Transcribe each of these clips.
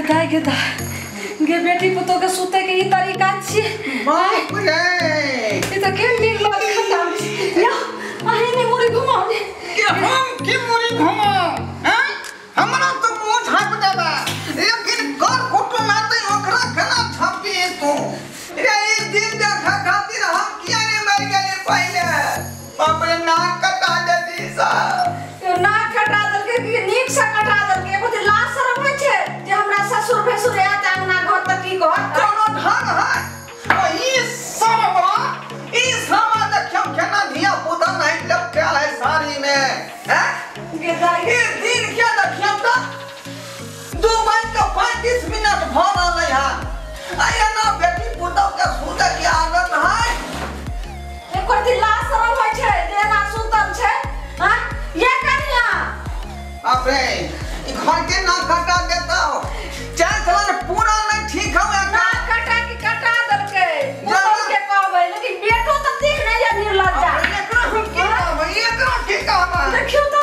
दाई गे दाई गे बेटी पुतो के सुते के ई तरीका छी। बाप रे ई त के निर्लज खतम या अहीं ने मुरी घुमाउ ने। के हम की मुरी घुमाउ हैं? हमरा तो मुंह झाप देबा लेकिन कर कुटुम आते ओकरा केना झापी तू? रे ई दिन देखा खातिर हम किया ने मर गेले पहिले। बाप रे नाक कटा देती साहब। यो नाक कटा देलके कि नीक से कटा देलके? एको दिन लाज शरम होइ छै जे हमरा ससुर भैंसुर आयत अंगना घर त की कहत? कोनो ढंग है ई सरवा ई सामा देखियौ केना धिया पुता नहीं लपटल है साड़ी में हैं? गे दाई ई दिन के देखियौ त 2:35 भ रहलै है। आया ना बेटी पुतौ के सुतै के आदत है। एको दिन लाज शरम होइ छै जे एना सुतल छै? हां ये कनिया बाप रे ई घर के ना कटा देता चार साल पूरा नहीं ठीक हो। ना कटा की कटा देलके पुतौ के कहबै लेकिन बेटो त देख नै या निर्लज्जा। एकरा हम की कहबै? एकरा की कहबै? देखियौ त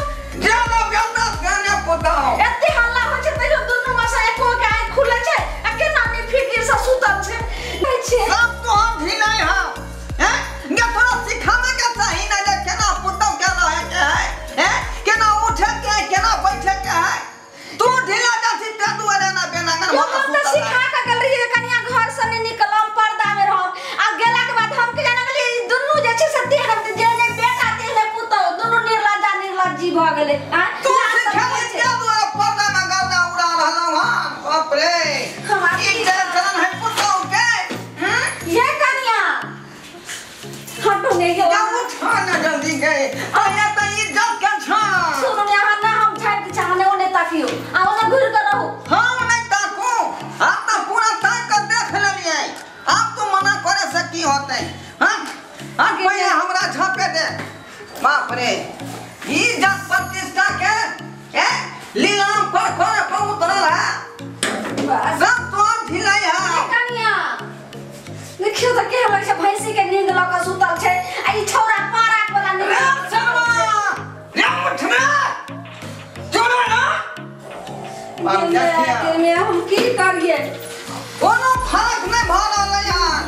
जानो बेटा गाने पुतौ एते हल्ला होइ छै तैयो दुनू मसा एको के आँख खुलै छै आ केना नै फिकिर से सुतल छै। नै छै सब तो हम भी नहीं हां हैं? ने थोड़ा सिखावे के चाही ना जे केना पुतौ के रहे के है हैं? केना उठे के है केना बैठे के है? तू ढीला जाछि ते दुआरे ना बेनांगन हम त सिखा के गेल रहियै कनिया घर से नै निकलम पर्दा में रहम आ गेला के बाद हम के जाना गेली दुनू जे छै से देह जे ने बेटा देह ने पुतौ दुनू निर्लज्जा निर्लज्जी भ गेलै। हां तू सिखावे के दुआरे पर्दा में गर्दा उड़ा रहलौ हां। बाप रे ई चलन है पुतौ के। ये कनिया हटो ने यो जा उठा ना जल्दी गए आया त इज्जत के छा। सुनो ने अहाँ ना हम झाड़ के चाहने ओने ताकियो आ ओने घुर के रहू। हम नहीं ताकू आप तो पूरा ताक के देख लेलिए। आप तो मना करे से की होते? हां हां पहिले हमरा झापे दे। बाप रे ई इज्जत प्रतिष्ठा के ए लीलाम पर करे पर उतरल है। सब तो ढिलाई है। कनिया देखियो त के लगै छै भैंसी के नींद ल के सुतल छै आ ई छौरा पारा वाला नींद। रे शर्मा रे उठ रे चलो ना। बाप के में हम की करिए? कोनो फर्क नहीं भ रहलै यार।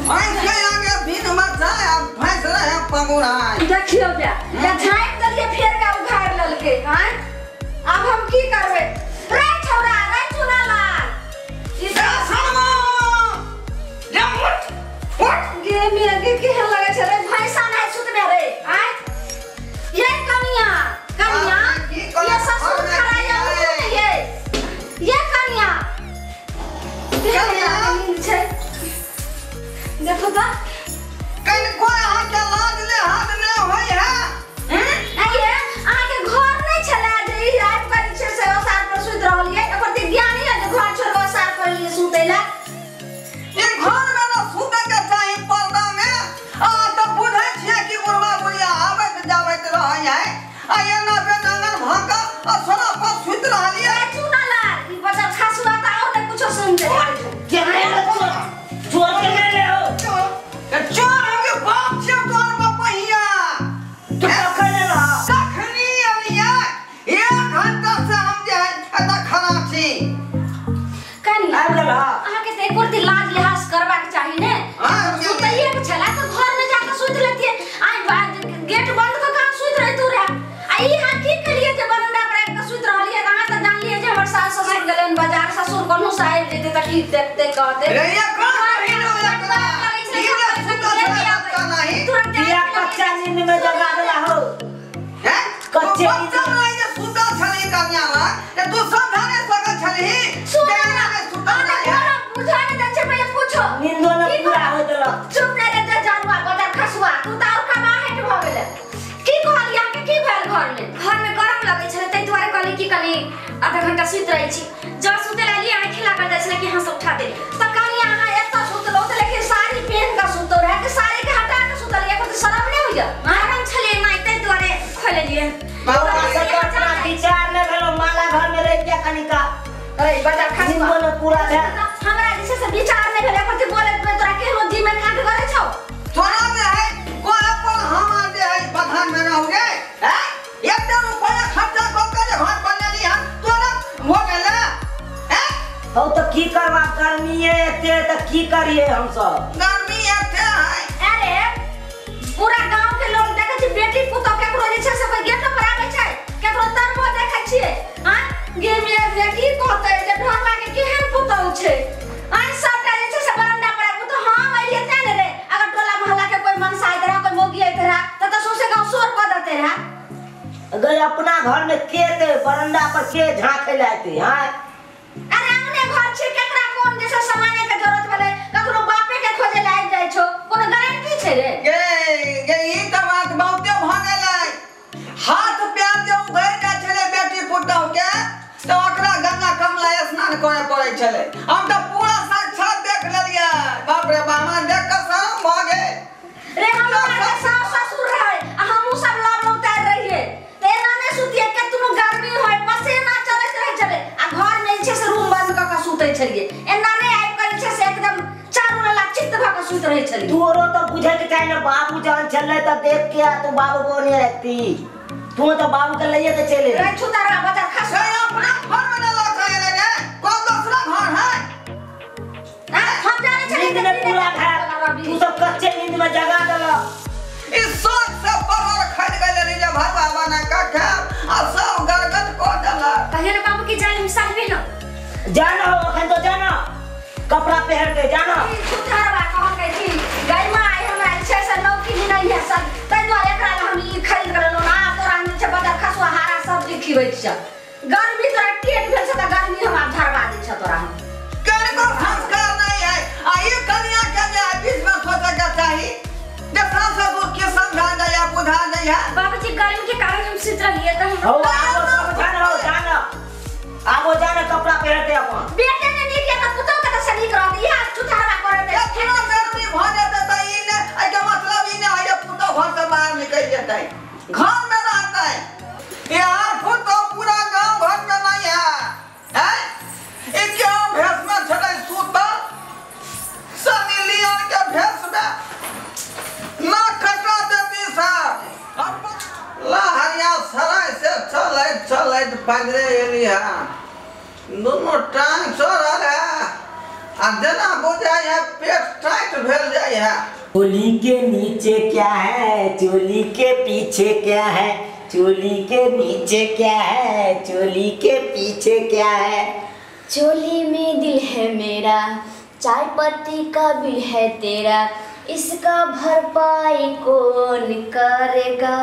भैंस के आगे बिन मत जाए अब भैंस रहे पंगुराई। देखियो बे या झाँप देलिए फेर के उघाड़ लेलके। हां अब हम की करबै? रे छौरा रे चुना लाल ई रे शर्मा रे उठ उठ गे में के केहन लगै छै रे भैंसा नहीं सुतबे रे। आय ये कनिया कनिया ये ससुर खड़ा ये ये ये कनिया कनिया छै देखो त कन कोई अहाँ के लाज ले हाथ ने होय है। आइए अहाँ के घर नै छला जे ई रात पर छै से ओसार पर सुत रहलियै। एकर ते ज्ञान है जे घर छोड़ ओसार पर लिए सुतैला। ई घर में ना सुते के चाही पर्दा में। आ त बुझै छियै कि बुढ़वा बुढ़िया आबैत जाबैत रहै है आ एना बेनांगन भाका आ सोना पर सुत रहलियै। चुना लाल ई बच्चा खासुआ त और ने कुछो सुन दे। के है चोर के ले हो चोर हम के बाप छियै तोहर बपहिया। तू कखन रहा? कखनी अलिया 1 घंटा से हम जे है एतऽ खड़ा छी। कनिया आबि गेल। अहाँ के त एको दिन लाज लिहाज करबाक चाही ने। सुतैये के छला त घर में जाके सुत लेतिए। आ गेट बंद क के सुत रहितु रे। आ ई अहाँ की केलिए जे बरंडा पर आबि के सुत रहलिए? अहाँ त जानलिए जे हमर सास ससुर गेलन बाजार ससुर कोनो से आबि जेते त की देखते कहते? रे ये कौन कहिनो एकरा ई जे सुतल छलै बच्चा नहीं किया कच्चा नींद में जगा देला हो? हैं कच्चे बच्चा नहीं जे सुतल छलै कन्या ला तू समझा नै सकल छलही। सुन सुतल नहीं है बुझा नै दै छै पहिले पूछो। नींदो न पूरा हो देलक। चुप नै रे जे जानुआ बदर खसुआ तू त और कमाहट भ गेले। की कहलियै अहाँके की भेल घर में? घर में गरम लगै छलै ताहि दुआरे कहली कि कनी आधा घंटा सुति रहै छी। जब सुतै लागली आँखि लागल जाइ छलै कि अहाँ सब उठा देली। त कनिया अहाँ एतऽ सुतलहुँ त लेकिन साड़ी पहिन के सुतल रहै कि साड़ी के हटा के सुतलियै? एको दिन शरम नै होइया? गरम छलै माय ताहि दुआरे खोललियै। बौआ सब अपना विचार नै भेलो माला घर में रहि के कनिका अरे बजा खसुआ नींदो न पूरा भेल। हमरा जे छै से विचार नै भेल। एकर बोलैत में तोरा केहनो जी में काट करे छौ? तोरा जे है कोई अपन हम जे है बधान में रहू गे हैं? एकटा रुपया खर्चा क के जे घर बनेली हम तोरा हो गेलै हैं? की करिए हम सब गर्मी एते है। अरे पूरा गांव के लोग देखै छै बेटी पुतोह केकरो जे छै से कोई गेट पर आबै छै केकरो तरबो देखै छियै। हां गे मे बेटी कहतै जे ढोरवा के केहन पुतोह छै। आइ सबटा जे छै से बरंडा पर आबू तो हम अइलियै तें ने रे। अगर टोला मोहल्ला के कोई मनसा आइत रहा कोई मोगी आइत रहा त सौंसे गांव शोर क देते रहा। गई अपना घर में के ते बरंडा पर के झांके लाते। हां अरे अपने घर छै केकरा कोन जैसे सामाने के जरूरत भेलै ककरो बापे के खोजे ला आबि जाइ छौ कोनो गारंटी छै रे। गे गे ई त बात बहुते भ गेलै। हाथ पैर जे उघै जाइ छलै बेटी पुतोह के त ओकरा गंगा कमला स्नान करे पड़ै छलै। हम त पूरा साक्षात देख लेलियै। बाप रे बाप हमरा देख के शरम भ गेल रे। हमरा के सास ससुर रहै आ हमहु सब लव उतार रहियै त एना नै सुतियै केतनो गर्मी होय पसेना चलैत रहै छलै आ घर में जे छै से रूम बंद क के सुतै छलियै। एना नै आबि के जे छै से एकदम चारू लला चित्त भ के सुत रहै छलियै। तोरो तो बुझे के चाही ना बाबू जान छलै त देख के आ तू बाबू को नहीं रखती तू तो बाबू के लइए के चले रे छुतारा बच्चा खस रे अपना घर में न लौट आए रे कोन दूसरा घर है। हम जाने छलियै नींद में पूरा घर तू सब कच्चे नींद में जगा देला। इस शौक से परवर खट गेल रे जे भरवा बना के खाब आ सब गरगद क देला। कहियो ने बाबू की जान हम साहबे न जाना हो अखन तो जाना कपड़ा पहन के जाना। छुतारवा कहल के छी गई मां आई हमरा छै से नौकी नहीं है सब तै दुआरे एकरा ला हम ई खरीद के लेलौं ना तोरा हम छै बदर खसुआ हारा सब्जी खिबै छ। गर्मी तोरा टेट भेल छ त गर्मी हम आब झरवा दै छ तोरा हम। कनको संस्कार नहीं है आ ई कन्या के जे बीच में सोचे के चाही जे सास ससुर के समझा दे या बुझा दे है। बाबूजी गर्मी के कारण हम सुत रहिए त हम हो आबो समझा हो जाना आबो जाना कपड़ा पहनते अपन बेटे ने नीक या त पुतोह के त से नीक रहत इहा छुतारवा करत एतना गर्मी भ जेतै त ई ने एहि के मतलब ई ने है जे पुतोह घर से बाहर निकल जेतै घर में रहतै। यार पुतोह पूरा गांव घर में नहीं है हैं ई क्यों भेष में छलै सुतल सनी लियोन के भेष में ना कटा देती साहब। लहरिया सराय से चलैत चलैत पैदले एली है दोनों टांग चढ़ल है आ जेना बुझाइ है पेट टाइट भेल जाइ है। चोली के नीचे क्या है चोली के पीछे क्या है चोली के नीचे क्या है चोली के पीछे क्या है। चोली में दिल है मेरा चाय पत्ती का बिल है तेरा इसका भरपाई कौन करेगा।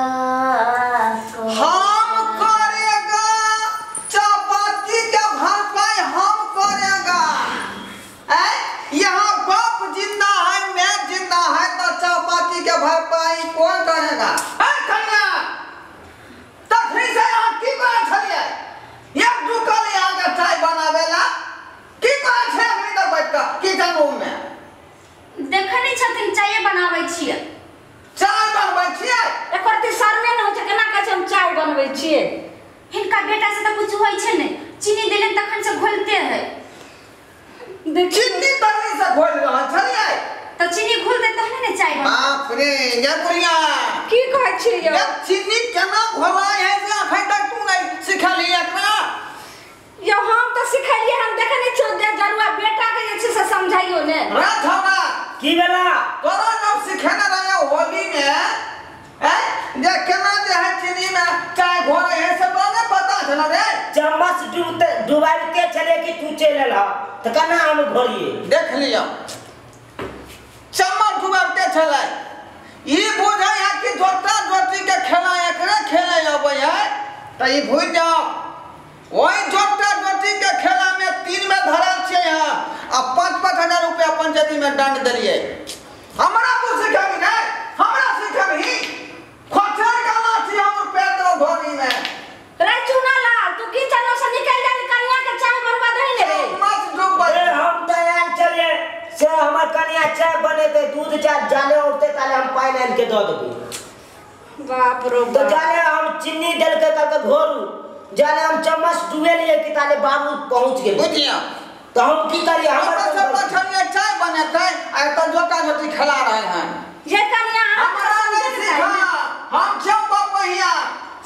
हम करेगा चपाती के भरपाई हम करेगा। यहाँ बाप जिंदा है मैं जिंदा है तो चपाती के भरपाई कौन करेगा। कन्या तखनी से यहाँ की करै छलियै एक दुकान यहाँ के चाय बनावेला की करै छै अखनी तक बैठ के किचन रूम में देखै नै छथिन चाय बनाबै छियै। चाय बनबै छियै एकर त शर्मे न होइ छै केना कहै छै हम चाय बनबै छियै। हिनका बेटा से त कुछ होइ छै नै चीनी देलन तखन से घोलते है। चीनी तखनी से घोल रहल छलियै त चीनी घोलते तखने ने चाय बनतै। बाप रे ये बुढ़िया की कहै छियै ये चीनी केना घोलाय है से अखन तक तू नै सिखलियै एकरा। यो हम त सिखलियै हम देखै नै छियै जे जरुआ बेटा के जे छै से समझाइयो ने। रात हमरा की भेला तोरा जब सिखेने रहियै होली में हैं जे केना जे है चीनी में चाय घोरै है से तोरा नै पता छल रे। चम्मच डुबाइते छलै कि तू चलि एलह त केना हम घोरियै। देख लियौ चम्मच डुबाइते छलै ई बुझै है कि जोटा जोटी के खेला एकरे खेलै अबै है त ई भूलि जाओ। वही जोटा जोटी के खेला में 3 में धरल छियै हम आ 5-5 हजार रुपया पंचायती में दंड देलियै। हमरा तू सिखेबही नै हमरा सिखेबही खोचर के लाठी हमर पैर देबो घोरी में। रे चुना लाल तू किचन से निकल जा कन्या के चाय बनवा दही ने रे। मत डूब ए हम त आयल छलियै से हमर कन्या चाय बनेतै दूध चाय जाले उठते ताले हम पानि आनि के दऽ देबै। बाप रो तो जाले हम चीनी देलकै कहलकै घोरू जाले हम चम्मच डुबेलियै कि ताले बाबू पहुँच गेलै। बुझलियै तो हम की करिए हमर सब छलियै चाय बनेतै आ एतऽ जोटा जोटी खेला रहल हैं। ये कन्या हमरा नै सिखा हम छौ बपहिया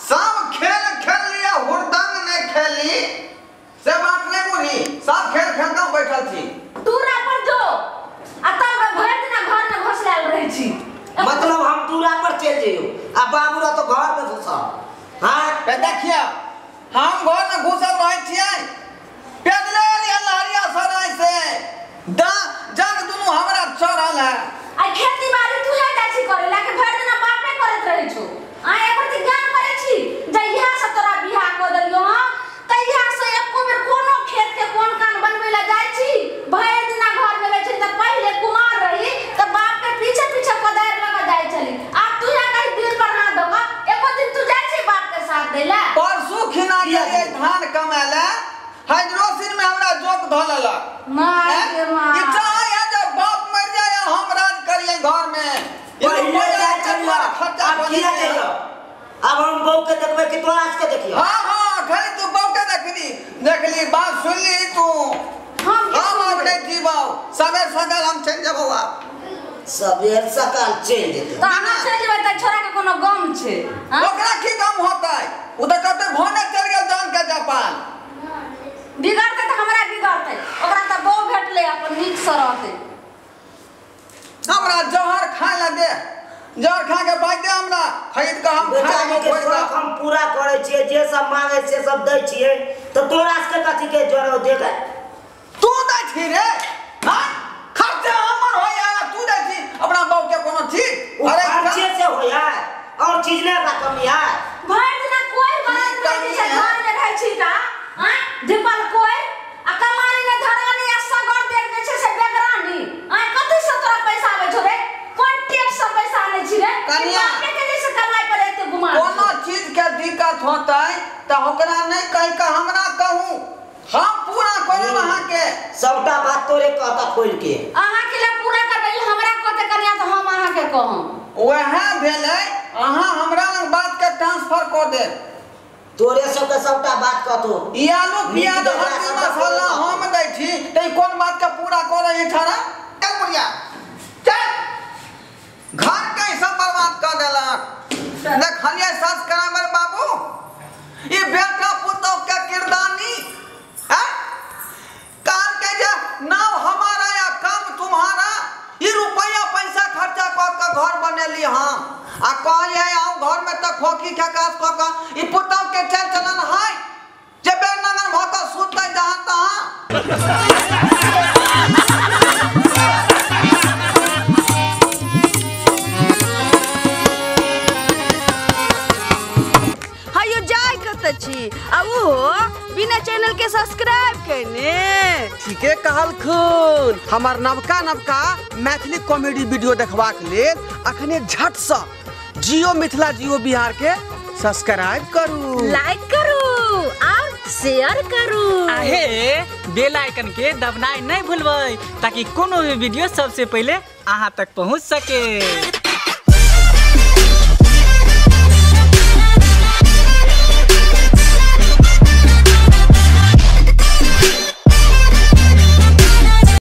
सब खेल खेल लिया हुरदंग नहीं खेली से बात नहीं बुझी सब खेल खेल के बैठल छी। तू पर जो पे देखियो हम घर में घुसल रहै छियै पैदले एलियै लहरिया सराय से दा जग दुनू हमरा चढ़ल है। आ खेती बाड़ी तू है जाइ छी करे ला के भरि दिना बापे करैत रहै छौ। आ एकर त ज्ञान करै छी जहिया से तोरा बियाह क देलियौ हां तहिया से एको बेर कोनो खेत के कोन कान बनबै ला जाइ छी भरि दिना घर में रहै छी। त पहिले कुमार रही त बाप के पीछे पीछे कोदारि लगा जाइ छली। आब तू यहाँ कहीं दिल पर हाथ दबा एको दिन तू जाइ छी बाप के साथ देला। परसू खिना गेलियै धान कमाय हाइड्रोसिन में हमरा जोक ध लेलक। मार के मार ई चाहे है जे बाप मर जाए हम राज करिए घर में। पहिले जाइ छलियै खर्चा आब किया जइयो? अब हम बहू के देखबै कि तोरा के देखियो? हां हां खाली तू बहू के देखली देखली बात सुनली तू। हम आब नहीं जीबौ सबेर सकाल हम चलि जेबौ। आब सबेर सकाल चलि जेतै त अहाँ चलि जेबै त छोरा के कोनो गम छै? ओकरा की गम होतै? उ त कते भने चलि गेल जान के जापान। बिगड़तै त हमरा बिगड़तै ओकरा त बहू भेटलै अपन नीक से रहतै। हमरा जहर खाय ला दे जहर खा के भाग दे हमरा खरीद के हम खाय के शौक हम पूरा करै छियै जे सब मांगे से सब दै छियै त तोरा से कथी के जरो देगा? तू दै छी रे हां खर्चा हमर होया तू दै छी अपना बहू के कोनो चीज? अरे खर्चे से होया और चीज ने का कमी है। भरि दिना कोई बरत रहै छै घर में रहै छी का हां ढिपल कोई आ कमानी ने धरानी आ सगर देख जे छै से बेगरानी। आ कथि से तोरा पैसा आबै छौ रे? कोन टेक से पैसा आनै छी रे? कनिया बापे के जैसे कमाई पर एते गुमान। कोनो चीज के दिक्कत होतै त ओकरा नहीं कहि के हमरा कहू हम पूरा करब अहाँ के। सबटा बात तोरे कहता खोल के अहाँ के ले पूरा करबै हमरा कहते कनिया त हम अहाँ के कहम। वएह भेलै अहाँ हमरा लग बात के ट्रांसफर क देब। तोरे सबके सबटा बात कहतो। ई आलू प्याज हल्दी मसाला हम दै छी त ई कोन बात के पूरा करै है छाड़ा? चल बुढ़िया चल घर के सब बर्बाद क देलक। देखलियै सब्सक्राइबर बाबू ई बेटा पुतोह के किरदानी हैं काल के जे नाव हमारा या काम तुम्हारा। ई रुपया पैसा खर्चा क के घर बनेली हम आ कहलियै आउ घर में त खोखी खकास क के ई पुतोह के चल चलन है जे बेनंगन भ के सुतै जहां तहां। हयो जाय कत छी आ उहो बिना चैनल के सब्सक्राइब केने। ठीके कहलखुन। हमार नवका नवका मैथिली कॉमेडी वीडियो देखबाक लेल अखने झट से जियो मिथिला जियो बिहार के सब्सक्राइब करू, लाइक करू और शेयर करू। आहे बेल आइकन के दबनाई नहीं भूलबै ताकि कोनो भी वीडियो सबसे पहले अहाँ तक पहुँच सके।